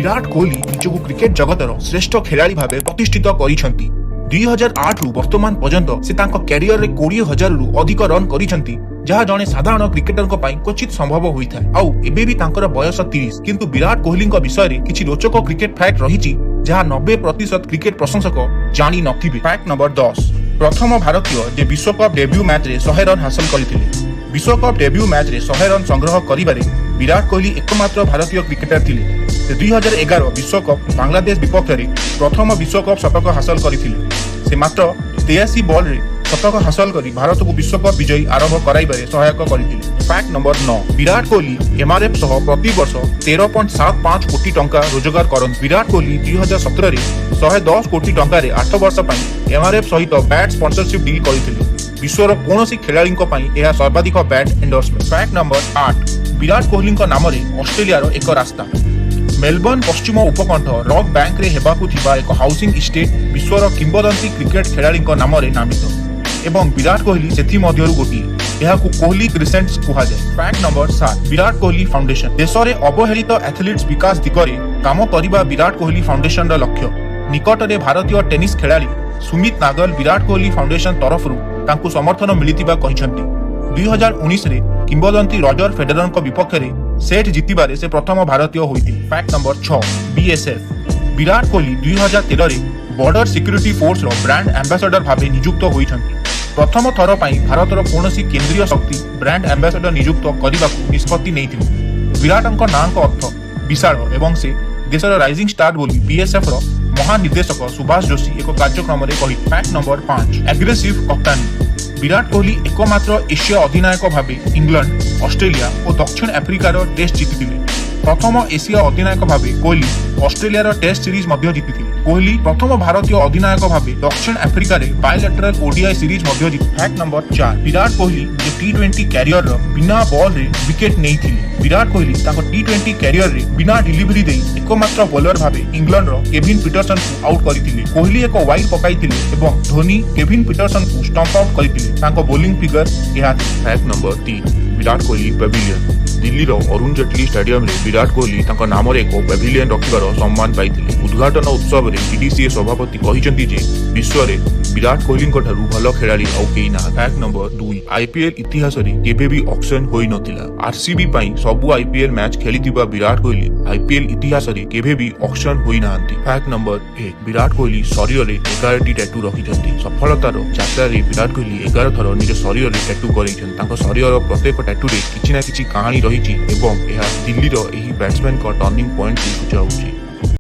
ବିରାଟ କୋହଲି ନିଜକୁ କ୍ରିକେଟ ଜଗତର ଶ୍ରେଷ୍ଠ ଖେଳାଳି ଭାବେ ପ୍ରତିଷ୍ଠିତ କରିଛନ୍ତି। 2008ରୁ ବର୍ତ୍ତମାନ ପର୍ଯ୍ୟନ୍ତ ସେ ତାଙ୍କ କ୍ୟାରିୟରରେ 20,000ରୁ ଅଧିକ ରନ୍ କରିଛନ୍ତି, ଯାହା ଜଣେ ସାଧାରଣ କ୍ରିକେଟରଙ୍କ ପାଇଁ କ୍ୱଚିତ ସମ୍ଭବ ହୋଇଥାଏ। ଆଉ ଏବେ ବି ତାଙ୍କର ବୟସ 30। କିନ୍ତୁ ବିରାଟ କୋହଲିଙ୍କ ବିଷୟରେ କିଛି ରୋଚକ କ୍ରିକେଟ ଫ୍ୟାକ୍ଟ ରହିଛି, ଯାହା 90% କ୍ରିକେଟ ପ୍ରଶଂସକ ଜାଣି ନଥିବେ। Fact number 10। ପ୍ରଥମ ଭାରତୀୟ ଯେ ବିଶ୍ୱକପ୍ ଡେବ୍ୟୁ ମ୍ୟାଚରେ 100 ରନ୍ ହାସଲ କରିଥିଲେ। ବିଶ୍ୱକପ୍ ଡେବ୍ୟୁ ମ୍ୟାଚରେ 100 ରନ୍ ସଂଗ୍ରହ କରିବାରେ ବିରାଟ କୋହଲି ଏକମାତ୍ର ଭାରତୀୟ କ୍ରିକେଟର ଥିଲେ। ସେ 2011 ବିଶ୍ୱକପ୍ ବାଂଲାଦେଶ ବିପକ୍ଷରେ ପ୍ରଥମ ବିଶ୍ୱକପ୍ ଶତକ ହାସଲ କରିଥିଲେ। ସେ ମାତ୍ର 83 ବଲରେ ଶତକ ହାସଲ କରି ଭାରତକୁ ବିଶ୍ୱକପ୍ ବିଜୟୀ ଆରମ୍ଭ କରାଇବାରେ ସହାୟକ କରିଥିଲେ। Fact number 9। Virat Kohli MRF ସହ ପ୍ରତିବର୍ଷ 13.75 କୋଟି ଟଙ୍କା ରୋଜଗାର କରନ୍ତି। ବିରାଟ କୋହଲି 2017ରେ 110 କୋଟି ଟଙ୍କାରେ 8 ବର୍ଷ ପାଇଁ ଏମ୍ଆର୍ଏଫ୍ ସହିତ ବ୍ୟାଟ୍ ସ୍ପନ୍ସରସିପ୍ ଡିଲ୍ କରିଥିଲେ। ବିଶ୍ୱର କୌଣସି ଖେଳାଳିଙ୍କ ପାଇଁ ଏହା ସର୍ବାଧିକ ବ୍ୟାଟ୍ ଏଣ୍ଡୋର୍ସମେଣ୍ଟ। Fact number 8। ବିରାଟ କୋହଲିଙ୍କ ନାମରେ ଅଷ୍ଟ୍ରେଲିଆର ଏକ ରାସ୍ତା। ମେଲବର୍ଣ୍ଣ ପଶ୍ଚିମ ଉପକଣ୍ଠ ରକ୍ ବ୍ୟାଙ୍କରେ ହେବାକୁ ଥିବା ଏକ ହାଉସିଂ ଇଷ୍ଟେଟ୍ ବିଶ୍ୱର କିମ୍ବଦନ୍ତୀ କ୍ରିକେଟ ଖେଳାଳିଙ୍କ ନାମରେ ନାମିତ ଏବଂ ବିରାଟ କୋହଲି ସେଥିମଧ୍ୟରୁ ଗୋଟିଏ। ଏହାକୁ କୋହଲି କ୍ରିସେଣ୍ଟସ୍ କୁହାଯାଏ। Fact number 7। Virat Kohli foundation. ଦେଶରେ ଅବହେଳିତ ଆଥଲେଟ୍ସ ବିକାଶ ଦିଗରେ କାମ କରିବା ବିରାଟ କୋହଲି ଫାଉଣ୍ଡେସନର ଲକ୍ଷ୍ୟ। ନିକଟରେ ଭାରତୀୟ ଟେନିସ୍ ଖେଳାଳି ସୁମିତ ନାଗଲ ବିରାଟ କୋହଲି ଫାଉଣ୍ଡେସନ ତରଫରୁ ତାଙ୍କୁ ସମର୍ଥନ ମିଳିଥିବା କହିଛନ୍ତି। 2019ରେ କିମ୍ବଦନ୍ତୀ ରଜର ଫେଡେରରଙ୍କ ବିପକ୍ଷରେ ସେଟ୍ ଜିତିବାରେ ସେ ପ୍ରଥମ ଭାରତୀୟ ହୋଇଥିଲେ। Fact number 6। BSF. Virat Kohli 2013ରେ ବର୍ଡର ସିକ୍ୟୁରିଟି ଫୋର୍ସର ବ୍ରାଣ୍ଡ ଆମ୍ବାସଡର ଭାବେ ନିଯୁକ୍ତ ହୋଇଛନ୍ତି। ପ୍ରଥମ ଥର ପାଇଁ ଭାରତର କୌଣସି କେନ୍ଦ୍ରୀୟ ଶକ୍ତି ବ୍ରାଣ୍ଡ ଆମ୍ବାସଡର ନିଯୁକ୍ତ କରିବାକୁ ନିଷ୍ପତ୍ତି ନେଇଥିଲେ। ବିରାଟଙ୍କ ନାଁଙ୍କ ଅର୍ଥ ବିଶାଳ ଏବଂ ସେ ଦେଶର ରାଇଜିଂ ଷ୍ଟାର ବୋଲି ବିଏସ୍ଏଫ୍ ର ମହାନିର୍ଦ୍ଦେଶକ ସୁଭାଷ ଯୋଶୀ ଏକ କାର୍ଯ୍ୟକ୍ରମରେ କହିଥିଲେ। Fact number 5। Aggressive କପ୍ତାନୀ। Virat Kohli ଏକମାତ୍ର ଏସୀୟ ଅଧିନାୟକ ଭାବେ ଇଂଲଣ୍ଡ, ଅଷ୍ଟ୍ରେଲିଆ ଓ ଦକ୍ଷିଣ ଆଫ୍ରିକାର ଟେଷ୍ଟ ଜିତିଥିଲେ। ପ୍ରଥମ ଏସୀୟ ଅଧିନାୟକ ଭାବେ କୋହଲି ଅଷ୍ଟ୍ରେଲିଆର ଟେଷ୍ଟ ସିରିଜ ମଧ୍ୟ ଜିତିଥିଲେ। କୋହଲି ପ୍ରଥମ ଭାରତୀୟ ଅଧିନାୟକ ଭାବେ ଦକ୍ଷିଣ ଆଫ୍ରିକାରେ ବାଇଲାଟେରାଲ ଓଡିଆଇ ସିରିଜ ମଧ୍ୟ ଜିତି। Fact number 4। ବିରାଟ କୋହଲି ନିଜ ଟି20 କ୍ୟାରିୟରର ବିନା ବଲରେ ୱିକେଟ ନେଇଥିଲେ। ବିରାଟ କୋହଲି ତାଙ୍କ ଟି20 କ୍ୟାରିୟରରେ ବିନା ଡେଲିଭରି ଦେଇ ଏକମାତ୍ର ବୋଲର ଭାବେ ଇଂଲଣ୍ଡର କେଭିନ୍ ପିଟରସନକୁ ଆଉଟ୍ କରିଥିଲେ। କୋହଲି ଏକ ୱାଇଡ୍ ପକାଇଥିଲେ ଏବଂ ଧୋନି କେଭିନ୍ ପିଟରସନକୁ ଷ୍ଟମ୍ପ ଆଉଟ୍ କରିଥିଲେ। ତାଙ୍କ ବୋଲିଂ ଫିଗର ଏହା ଥିଲା। Fact number 3। Virat Kohli pavilion. ଦିଲ୍ଲୀର ଅରୁଣ ଜେଟଲୀ ଷ୍ଟାଡିୟମରେ ବିରାଟ କୋହଲି ତାଙ୍କ ନାମରେ ଏକ ପାଭିଲିୟନ ରଖିବାର ସମ୍ମାନ ପାଇଥିଲେ। ଉଦ୍ଘାଟନ ଉତ୍ସବରେ ଡିଡିସିଏ ସଭାପତି କହିଛନ୍ତି ଯେ ବିଶ୍ୱରେ ବିରାଟ କୋହଲିଙ୍କ ଠାରୁ ଭଲ ଖେଳାଳି ଆଉ କେହି ନାହାନ୍ତି। Fact number 2। ଆଇପିଏଲ ଇତିହାସରେ କେବେ ବି ଅକ୍ସନ ହୋଇନଥିଲା। ଆରସିବି ପାଇଁ ସବୁ ଆଇପିଏଲ ମ୍ୟାଚ୍ ଖେଳିଥିବା ବିରାଟ କୋହଲି ଆଇପିଏଲ ଇତିହାସରେ କେବେ ବି ଅକ୍ସନ ହୋଇନାହାନ୍ତି। Fact number 1। ବିରାଟ କୋହଲି ଶରୀରରେ 11ଟି ଟ୍ୟାଟୁ ରଖିଛନ୍ତି। ସଫଳତାର ଯାତ୍ରାରେ ବିରାଟ କୋହଲି 11 ଥର ନିଜ ଶରୀରରେ ଟ୍ୟାଟୁ କରେଇଛନ୍ତି। ତାଙ୍କ ଶରୀରର ପ୍ରତ୍ୟେକ ଟ୍ୟାଟୁରେ କିଛି ନା କିଛି କାହାଣୀ ରହିଛି ଏବଂ ଏହା ଦିଲ୍ଲୀର ଏହି ବ୍ୟାଟ୍ସମ୍ୟାନଙ୍କ ଟର୍ଣ୍ଣିଂ ପଏଣ୍ଟକୁ ସୂଚାଉଛି।